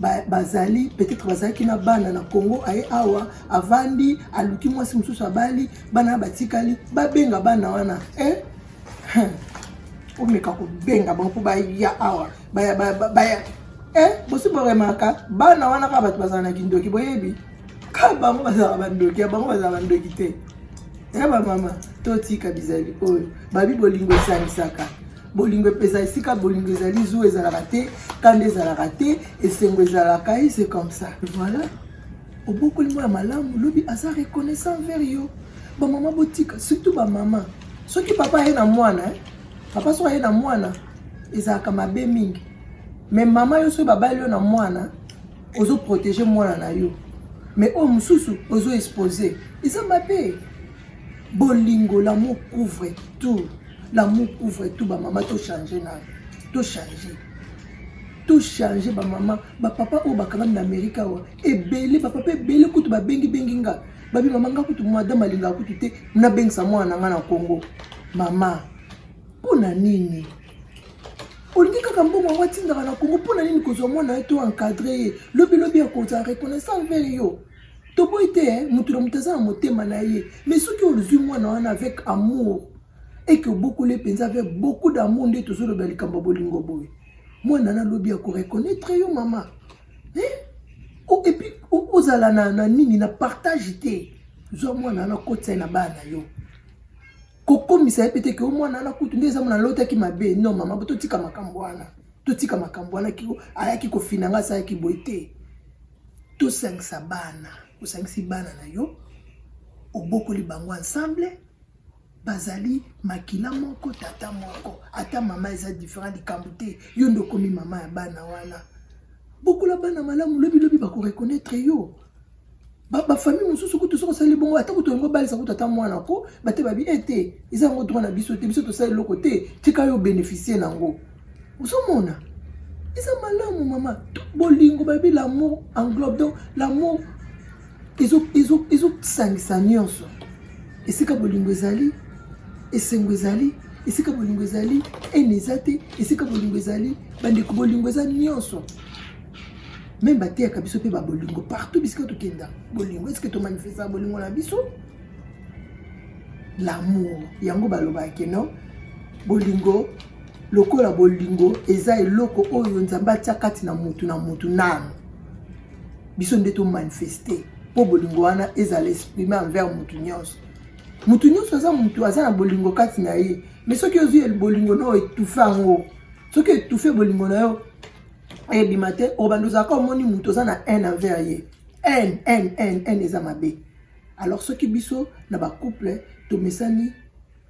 bazali peut-être bazalaki na bana na Congo, aye awa, avandi, aluki mwasi mosusu, abali, bana batikali. Babenga bana wana, eh? Omeka kobenga bango mpo baya awa, baya, baya, baya. Eh, bosi boremaka bana wana kaka bato bazala na kindoki. Boyebi kaka bango bazala bandoki ya bango, bazala bandoki te ya bamama. Totika bizali oyo babi. Bolingo esangisaka, bolingo epesa. Esika bolingo ezali, zuwa ezalaka te, kanda ezalaka te, esengo ezalaka e c'est comme ça. Voilà, obokoli mwana malamu, lobi aza reconnaissant envers yo. Bamama, botika, surtout bamama. Soki papa aye na mwana, eh? Papa soki aye na mwana, ezalaka mabe mingi. Mais mama, yo soki babali yo na mwana, ozoprotéger mwana na yo, mais oyo mosusu ozoexposer, eza mabe. Bolingo, l'amour couvre tout, l'amour couvre tout. Bamama, tochanger nano, tochanger, tochanger. Bamama, bapapa oyo bakangami na Amerika awa ebele, bapapa ebele kutu babengibengi nga, babi: "Mama, nga kutu madame alingaka kutu te nabengisa mwana na nga na Congo." Mama, mpo na nini olingi kaka mbongo yango atindaka na Congo? Mpo na nini kozwa mwana ye to encadrer ye? Lobilobi akozala reconnaissant envers yo. Toboyi te, motu na moto aza na motema na ye, mais soki ozwi mwana wana avec amour, eke obokoli mpenza avec beaucoup d'amour, nde tozoloba likambo ya bolingo boye, mwana na lobi akoreconnaître yo, mama, eh? Et puis ozala na nini, na partage te. Zwa mwana wana, kotisa ye na bana na yo, kokomisa ye pe te ke o mwana wana kutu nde eza mwana alotaki mabe. Non, mama, bo totika makambo wana, totika makambo wana. Ayaki kofina nga, asalaki boye te. Tosangisa bana. Osangisi bana na yo, obokoli bango ensemble, bazali makila moko, tata moko, ata mama eza différent, likambo te. Yo nde okomi mama ya bana wana. Bokola bana malamu, lobilobi bakoreconnaître yo. Bafamille mosusu kutu, soki osali bongo, ata kutu olingi obalisa kutu ata mwana ko bate, babi ete eza yango droit na biso te, biso tosali eloko te, tika yo bénéficie nango. Ozomona, eza malamu. Mama, bolingo, babi l'amour englobe, donc l'amour ezosangisa nyonso. Esika bolingo ezali, esengo ezali. Esika bolingo ezali, ene eza te. Esika bolingo ezali, bandeko, bolingo eza nyonso. Même bateyaka biso mpe babolingo partout bisika tokenda. Bolingo, est-ce tomanifestaka bolingo na biso? L'amour yango balobaka no bolingo, lokola bolingo eza eloko oyo Nzambe atia kati na mutu na mutu nano, biso nde tomanifester mpo bolingo wana ezala exprime envers mutu nyonso. Mutu nyonso aza mutu, aza na bolingo kati na ye. Mais soki ozwi bolingo na oyo, étouffe yango, soki étouffe bolingo na yo, ebima te. Obanda ozalaka, omoni mutu oza na haine envers ye, haine, haine, haine, haine, eza mabe. Alors soki biso na bacouple tomesani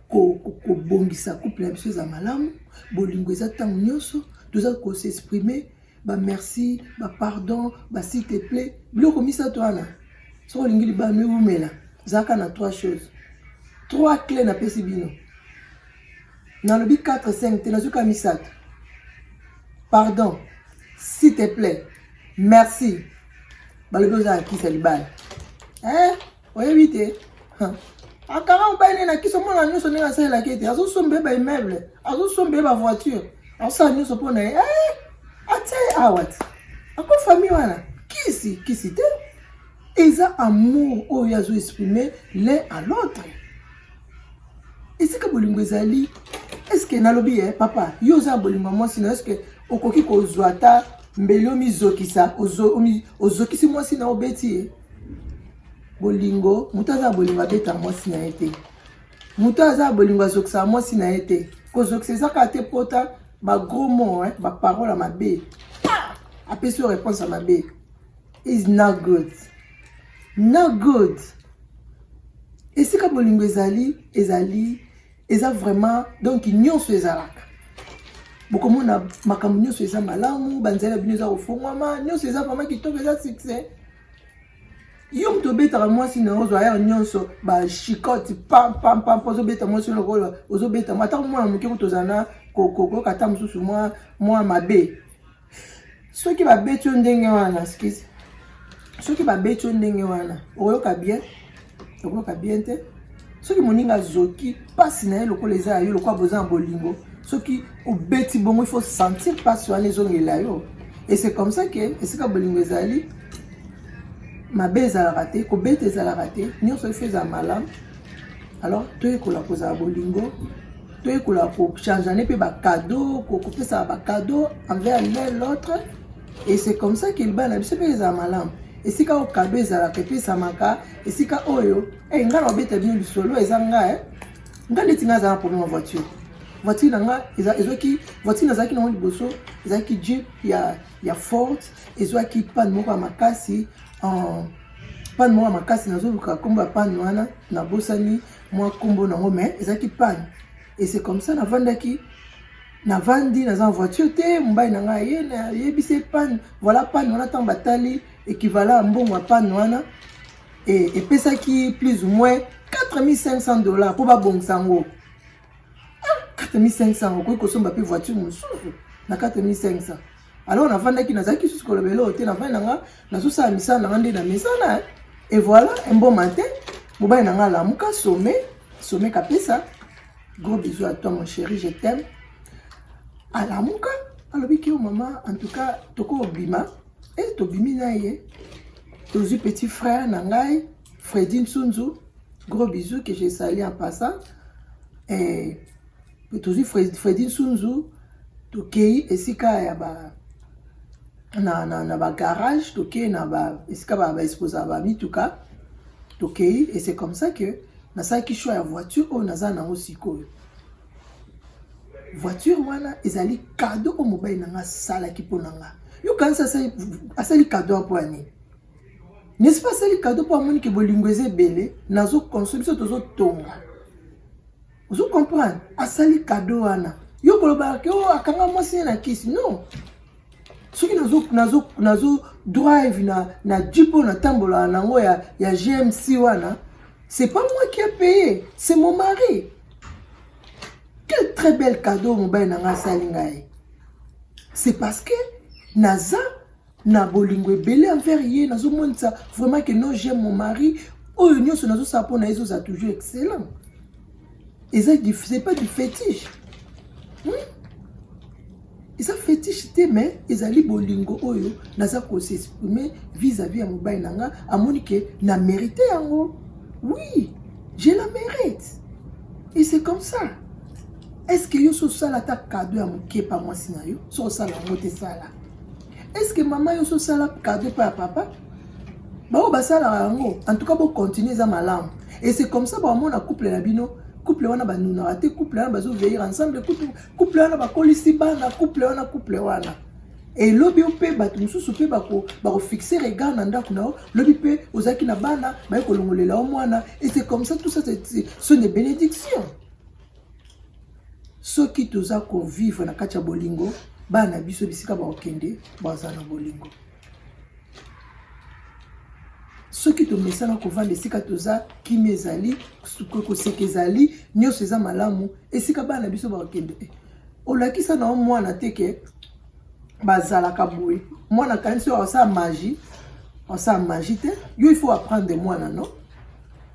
kobongisa couple na biso eza malamu, bolingo eza ntango nyonso, toza kos'exprimer, bamerci, bapardon, bas'il te plaît, biloko misato wana. Soki olingi libala ewumela, ezalaka na trois choses, trois clé napesi bino. Nalobi 4, 5 te, nazoka misato: pardon, s'il te plaît, merci. Balobi oza na kisi ya libala, eh? Oyebi te, akanga mobali nde na kisi. Omona nyonso ndenge asalelaki ete azosomba ye baimmeuble, azosomba ye bavoiture, azosala nyonso mpo na ye, eh? Atia ye awa ti ako famille wana. Kisi, kisi te, eza amour oyo azo exprimer l'un à l'autre. Esika bolingo ezali, est-ce nalobi ye, papa, yo oza na bolingo ya mwasi na, est-ce okoki kozwa ata mbeli, omizokisa, ozokisi mwasi na, obeti ye? Bolingo, moto aza na bolingo abetaka mwasi na ye te. Moto aza na bolingo azokisaka mwasi na ye te. Kozokisa eza kaka te pota ba gros mots, hein, ba parole ya mabe. Apesi yo réponse ya mabe. Is not good. Not good. Esika bolingo ezali, ezali eza vraiment donc nyonso ezalaka. Bokomona makambo nyonso eza malamu, banzela bino eza kofongwama, nyonso eza vraiment kitoko, eza succès. Yo moto obetaka mwasi na yo, ozwa ya nyonso bashikote pam pam pam, mpo ozobeta mwasi lokola ozobeta mwa ata mwana moke, kutu ozala na kokoka ata mosusu mwa mwa mabe. Soki babeti yo ndenge wana, excuse, soki babeti yo ndenge wana, okoyoka bien? Okoyoka bien te. Soki moninga azoki mpasi na ye lokola eza ya yo, lokola boza na bolingo, soki obeti bongo, il faut sentir mpasi wana ezongela yo. Et c'est comme ça que esika bolingo ezali, mabe ezalaka te, kobeta ezalaka te, nyonso ifo ezala malamu. Alors toyekola kozala bolingo, toyekola kochangeane mpe bacadeau, kopesaka bacadeau envers l'un l'autre. Et c'est comme ça que libala na biso mpe ezala malamu. Esika oyo cadeau ezalaka, epesamaka, esika oyo hey, ngai na obeta bino lisolo eza ngai. Ngai neti ngai aza na problème ya voiture. Voiture na nga ezwaki, voiture nazalaki nango liboso ezalaki Jeep ya Ford, ezwaki panne moko ya makasi, panne moko ya makasi. Nazoluka nkombo ya panne wana, nabosani mwa nkombo nango, mais ezalaki panne. Et c'est comme ça navandaki, navandi, naza na voiture te. Mobali na ngai ye nayebisi panne, voilà panne wana. Ntango batali équivalent ya mbongo ya panne wana, epesaki plus ou moins 4500 $ mpo babongisa yango. 4500, okoki kosomba mpe voiture mosusu na 4500. Alors navandaki, nazalaki susu koloba eloko te. Navandi na nga, nazosala misala na nga nde na mesana. Et voilà, un bon matin, mobali na nga alamuka some some kapesa. Gros bisous à toi, mon chéri, je t'aime. Alamuka, alobi ki: "O mama, en tout cas tokobima." E tobimi na ye, tozwi petit frère na ngai Fredi Nsunzu, gros bisous, que je salue en passant. Et tozwi Fredi Nsunzu, tokei esika ya ba na bagarage, tokei na ba esika baexposaka bamituka, tokei. Et c'est comme ça que nasalaki choix ya voiture oyo naza nango sikoyo. Voiture wana ezali cadeau oyo mobali na nga asalaki mpo na nga. Yo kanisi asali cadeau mpo ya nini? N'est-ce pas? Asali cadeau mpo amoni ke bolingo eza ebele, nazoconstruire, biso tozotonga, ozo comprendre. Asali cadeau wana. Yo kolobaka ke o akanga mwasi ye na kisi, non. Soki nazo drive na jeep oyo natambolaka nango ya GMC wana, c'est pas moi qui a payé, c'est mon mari. Quel très bel cadeau mobali na nga asali ngai! C'est parce que naza na bolingo ebele envers ye, nazomonisa vraiment que non, j'aime mon mari. Oyo nyonso nazosala mpo na ye ezozala toujours excellent. Eza, c'est pas du fétiche, Eza fétiche te, mais ezali bolingo oyo naza kos'exprimer vis-à-vis ya mobali na nga. Amoni ke na mérite yango. Oui, je la mérite et c'est comme ça. Est ce que yo so osala ata cadeau ya moke pa mwasi na yo? So osala yango te, sala. Est ce que mama, yo so osala cadeau pa ya papa? Bao basalaka yango, en tout cas bocontinue, eza malamu. Et c'est comme ça bamona couple na bino, couple wana banunaka te, couple wana bazoveiller ensemble, couple wana bakolisi bana, couple wana, couple wana. Elobi yo mpe bato mosusu mpe bakofixe regard na ndako na yo. Lobi mpe ozalaki na bana, baye kolongolela yo mwana. Et c'est comme ça, tout ça sont des bénédictions. Soki toza kovivre na kati ya bolingo, bana na biso bisika bakokende bazala na bolingo. Soki tomesana kovanda esika toza, kimia ezali, koseka ezali, nyonso eza malamu, esika bana na biso bakokende, olakisa na yo mwana te ke bazalaka boye. Mwana kanisi oyo asala magie, asala magie te. Yo, il faut apprendre mwana, non,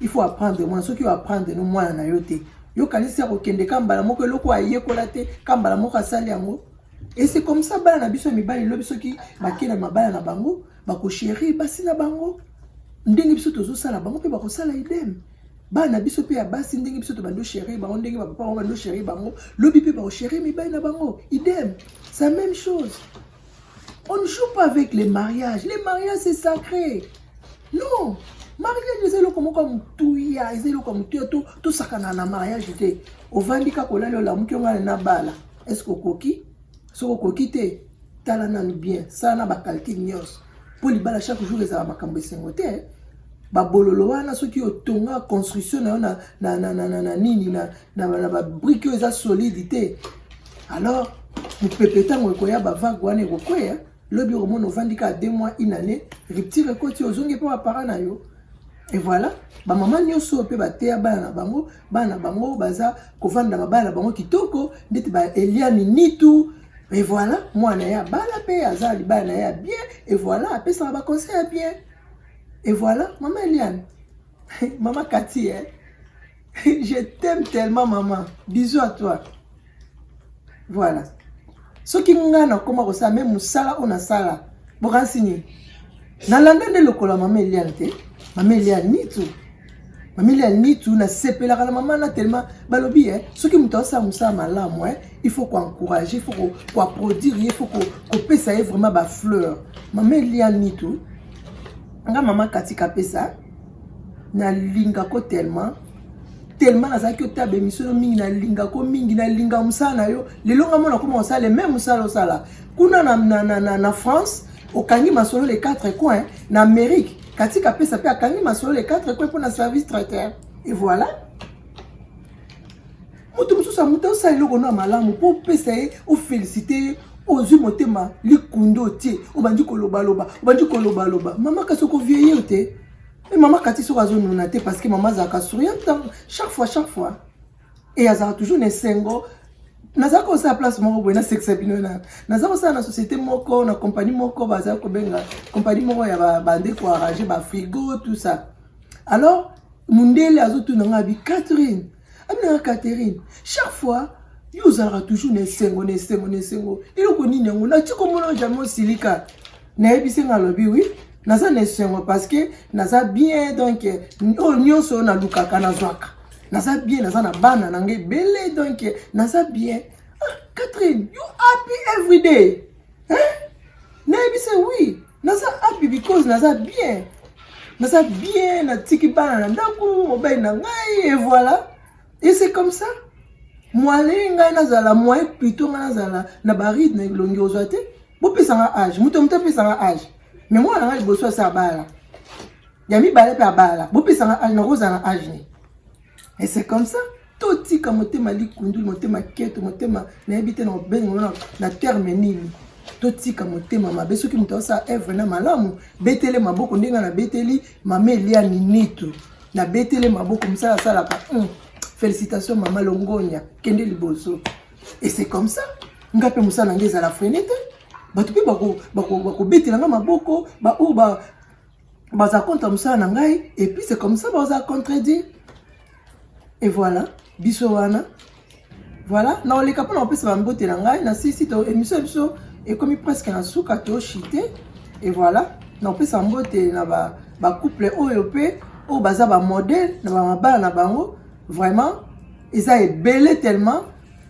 il faut apprendre mwana. Soki oapprendre no mwana na yo te, yo kanisi ya kokende ka mbala moko, eloko ayekola te, ka mbala moko asali yango. Et c'est comme ça bana na biso ya mibali, lobi soki bakei na mabala na bango, bakochérir basi na bango ndenge biso tozosala bango, mpe bakosala idem. Bana na biso mpe ya basi, ndenge biso tobandi ochérir bango, ndenge bapapa bango bandi ochérir bango, lobi mpe bakochérir mibali na bango idem. C'est la même chose. On ne joue pas avec les mariages. Les mariages, c'est sacré, non? Mariage eza eloko moko ya motuya, eza eloko ya motuya. Tosakana na mariage te. Ovandi kaka, olali, olamuki, ongana na bala. Est ce que okoki? Soki okoki te, tala nanu bien, sala na bacalcul nyonso, mpo libala chaque jour ezala makambo esengo te. Babololo wana, soki otonga construction na yo na nini, na babriques oyo eza solide te, alors mopepe ntango ekoya, bavagues wana ekokweya. Lobi okomona ovandi kaka 2 mois, une année, rupture ekoti, ozongi mpo baparents na yo. Et voilà, bamama nyonso oyo mpe bateya bana na bango, bana na bango baza kovanda mabala na bango kitoko, ndeti baeliani nitu. Et voilà, mwana ye abala mpe aza libala na ye ya bien. Et voilà, apesaka baconseil ya bien. Et voilà, mama Eliane, mama Kati, eh? Je t'aime tellement, maman, bisous à toi. Voilà, soki ngai nakóma kosala me mosala oyo nasala, bokanisi nini? Nalanda nde lokola mama Eliane te, mama Eliane nitu, mama Eliane nitu. Nasepelaka na mama na tellement balobi eh, soki moto asala mosala malamu eh, il faut koencourager, il faut koapplaudir ye, il faut kopesa ye vraiment bafleur. Mama Eliane nitu, nga mama Kati Kapesa nalingako tellement, tellement. Nazalaki otala baémission no mingi, nalingako mingi, nalinga mosala na yo. Lelo nga mona koma osala même mosala osala kuna na France, okangi masolo les quatre coins. Na Amérique, Kati Kapesa mpe akangi masolo les quatre coins mpona service traiteur. Et voilà, moto mosusu amuta osala eloko no ya malamu mpo opesa ye, ofélicité ye, ozwi motema likundu, otie, obandi kolobaloba, obandi kolobaloba. Mama, kasi okovieillir te. E mama Kati soki azonuna te, parce que mama azalaka souriant chaque fois, chaque fois, e azalaka toujours na esengo. Nazalaka kosala place moko boye, nasekisa bino. Na naza kosala na société moko, na compagnie moko, bazala kobenga compagnie moko ya bande koarranger bafrigo, tout ça. Alors mundele azotuna nga, abi Catherine, abinanga Catherine, chaque fois yo ozalaka toujours na esengo, na esengo, na esengo, eloko nini yango? Nati komona jamais osilika. Nayebisi nga, alobi oui, naza na esengo parce que naza bien. Donc oyo nyonso oyo nalukaka nazwaka, naza bien, naza na bana na ngai ebele, donc naza bien. Ah, Catherine, you happy every day, hein? Nayebisi oui, naza happy because naza bien, naza bien, natiki bana na ndako, mobali na ngai. Et voilà, et c'est comme ça. Mwale ngai nazala moyen, plutôt ngai nazala na barides na elongi ozwa te. Bopesanga age, moto apesanga age, mais mwana ngai liboso asa abala, ya mibale mpe abala. Bopesanga age, nakozala na age ni. Et c'est comme ça. Totika motema likundu, motema keto, motema nayebi te na kobenga na terme nini. Totika motema mabe. Soki moto asala œuvre na malamu, betele maboko. Ndenge nabeteli mama Eliani nitu, nabetele maboko, mosala asalaka, Félicitation mama, longonya, kende liboso. Et c'est comme ça. Nga mpe mosala na ngai ezala freine te. Bato mpe bakobetela nga maboko, baoyo baza contre mosala na ngai, et puis c'est comme ça, baza contredire. Et voilà, biso wana. Voilà, naoleka mpona kopesa bambote na ngai na sisi to émission ya biso ekomi presque na suka, toshite. Et voilà, naopesa mbote na bacouple oyo mpe oyo baza bamodèle na bamabala na bango. Vraiment eza ebele tellement,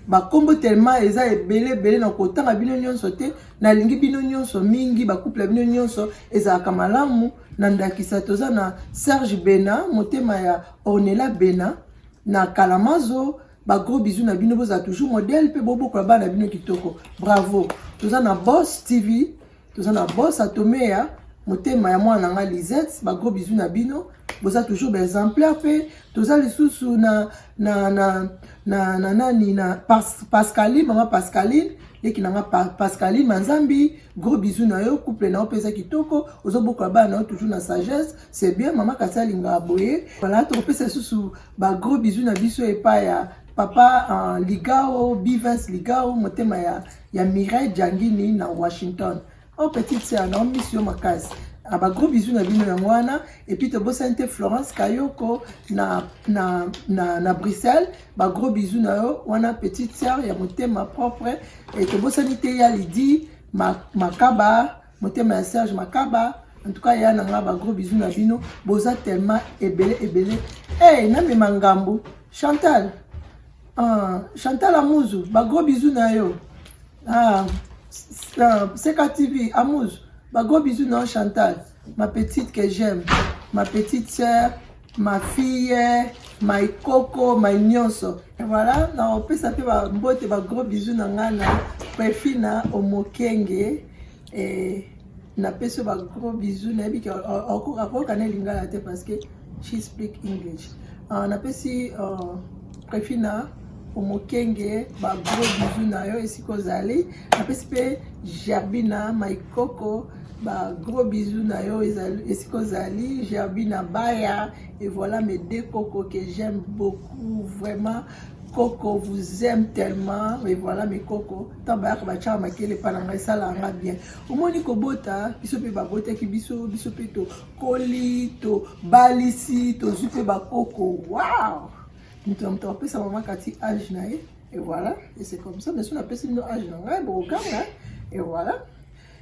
bakombo tellement eza ebele ebele, na kotanga bino nyonso te. Nalingi bino nyonso mingi, bacouple ya bino nyonso ezalaka malamu. Na ndakisa, toza na Serge Bena, motema ya Ornela Bena na Kalamazo. Bagros bisous na bino, bozala toujours modèle mpe bobokola bana na bino kitoko, bravo. Toza na Boss TV, toza na Boss Atomea, motema ya mwana na nga Lisette. Bagros bisous na bino, boza toujours baexemplaire. Mpe toza lisusu na nani, na Pascaline, mama Pascaline, leki na nga pa, Pascaline Manzambi. Gros bisous na yo, couple na yo mpe eza kitoko, ozobokola bana na yo toujours na sagesse, c'est bien. Mama kasi alingaka boye. Voilà, tokopesa lisusu bagros bisous na biso epai ya papa Ligao, Bivens Ligao, motema ya Mireille Jangini na Washington. Oh, petite sœur, na omisi yo makasi. Ah, bagros bisous na bino yango wana. Et puis tobosani te Florence Kayoko na Bruxelles. Bagros bisous na yo wana, petite sœur ya motema propre. E tobosani te ya Lidi Makaba, motema ya Serge Makaba. En tout cas, ya na nga, bagros bisous na bino, boza tellement ebele ebele. Hey, namema ngambo Chantal, ah, Chantal Amuzu, bagros bisous na yo. Ah, Seka TV Amuzu, bagros bisous na yo Chantal, ma petite que j'aime. Ma petite sœur, ma fille, my koko, my nyonso. Et voilà, naopesa mpe bambote, bagros bisous na ngai na Prefina Omokenge. E napesi yo bagros bisous. Nayebi ke akoyoka na lingala te parce que she speak English. Napesi Prefina Omokenge bagros bisous na yo esika ozali. Napesi mpe Gerbina Maikoko bagros bisous na yo esika ozali, Gerbina Baya. Et voilà mes deux cocos que j'aime beaucoup vraiment. Coco vous aime tellement. Et voilà mes cocos, ntango bayaka, batiaka makele epa na ngai, esalaka nga bien. Omoni, kobota, biso mpe babotaki biso, biso mpe tokoli, tobalisi, tozwi mpe bakoko. Wow, moto na moto akopesa mama kati age na ye. Et voilà, et c'est comme ça. Mais so napesi bino age na ngai, bokokanga. Et voilà,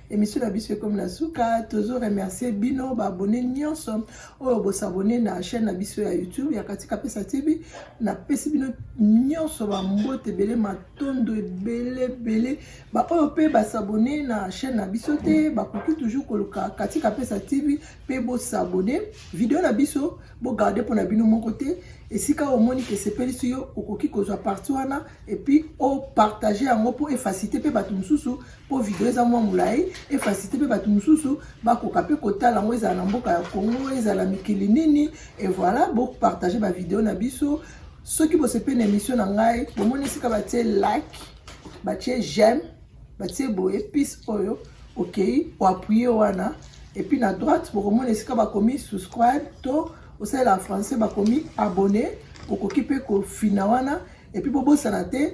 émission na biso ekomi na suka. Tozo remercier bino baabonnés nyonso oyo bos'abonner na chaîne na biso ya YouTube ya Katika Pesa TV. Napesi bino nyonso bambote ebele, matondo ebele ebele. Baoyo mpe bas'abonner na chaîne na biso te, bakoki toujours koluka Katika Pesa TV mpe bos'abonner. Video na biso, bogarder mpona bino moko te. Esika omoni ke esepelisi yo, okoki kozwa partie wana et puis opartager yango mpo efaciliter mpe bato mosusu, mpo video eza mwa molai, efaciliter mpe bato mosusu bakoka mpe kotala yango, ezala na mboka ya Congo, ezala mikili nini. Et voilà, bopartager bavideo na biso. Soki bosepeli na émission na ngai, bomoni esika batie like, batie j'aime, batie boye pise oyo, okei oappuyer wana. Et puis na droite, bokomona esika bakomi subscribe to osalela français bakomi abonné, okoki mpe kofina wana. Et puis bobosana te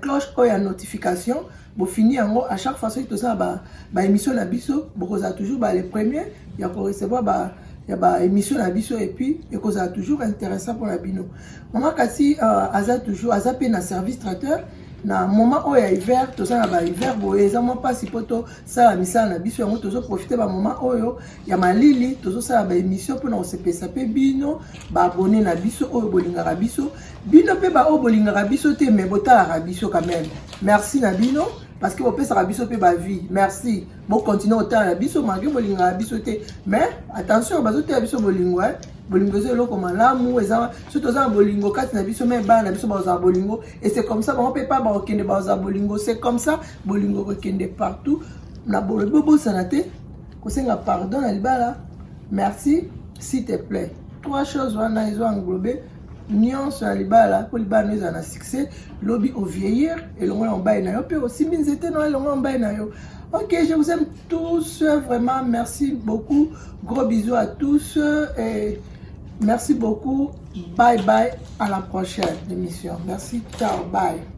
cloche oyo ya notification. Bofini yango, à chaque fois soki tozala baémission na biso, bokozala toujours ba les premiers ya korecevoir ya baémission na biso. Et puis ekozala toujours intéressant mpona bino. Mama Kati aza toujours, aza mpe na service traiteur. Na moment oyo ya hiver, toza na bahiver boye, eza mwa mpasi mpo tosala misala na biso. Yango tozoprofiter bamoment oyo ya malili, tozosala baémission mpona kosepelisa mpe bino baabonnés na biso oyo bolingaka biso, bino mpe baoyo bolingaka biso te mais botalaka biso quand même. Merci na bino parce que bopesaka biso mpe bavues. Merci, bocontinuer kotala na biso malgré bolingaka biso te. Mais attention, bazotela biso bolingo. Bolingo eza eloko malamu. Eza soki toza na bolingo kati na biso, me bana na biso bazala bolingo. Et c'est comme ça, bango mpe pa bakokende, bazala bolingo. C'est comme ça, bolingo kokende partout. Na bolobi, bobosana te kosenga pardon na libala, merci, s'il te plaît. Trois choses wana ezo englober nyonso ya libala, mpo libala no ezala na succès. Lobi ovieillir elongo na mobali na yo, mpe osimbi nzete no elongo na mobali na yo. Ok, je vous aime tous vraiment. Merci beaucoup, gros bisous à tous et merci beaucoup. Bye bye, à la prochaine émission. Merci, ciao, bye.